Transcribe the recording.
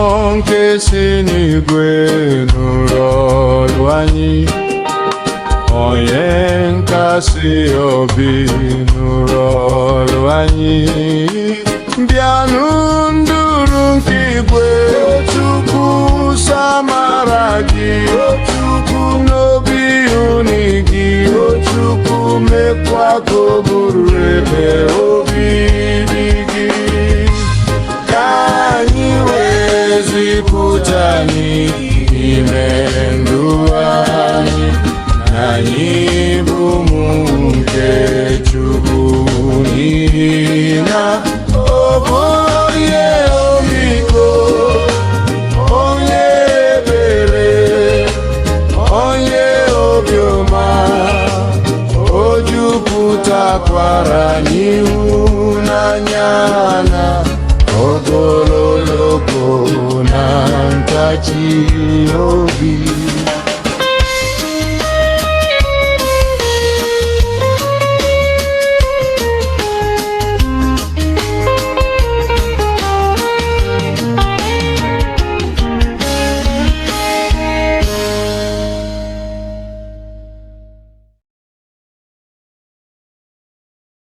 Nke si n'igwe nụrụ olu anyị, onye nkasi obi, nụrụ olu anyị. Bịanụ, nduru nke igwe, Chukwu samara gị, Chukwu n'obi unu gị, Chukwu mekwa ka ọ bụrụ ebe obibi gị, ka anyị wee zipụta n'ime ndụ anyị na anyị bụ ụmụ nke Chukwu, n'ihi na ọ bụ onye ọmịiko, onye ebere, onye obiọma, o jupụtakwara n'ịhụnanya na ogologo na ntachi obi.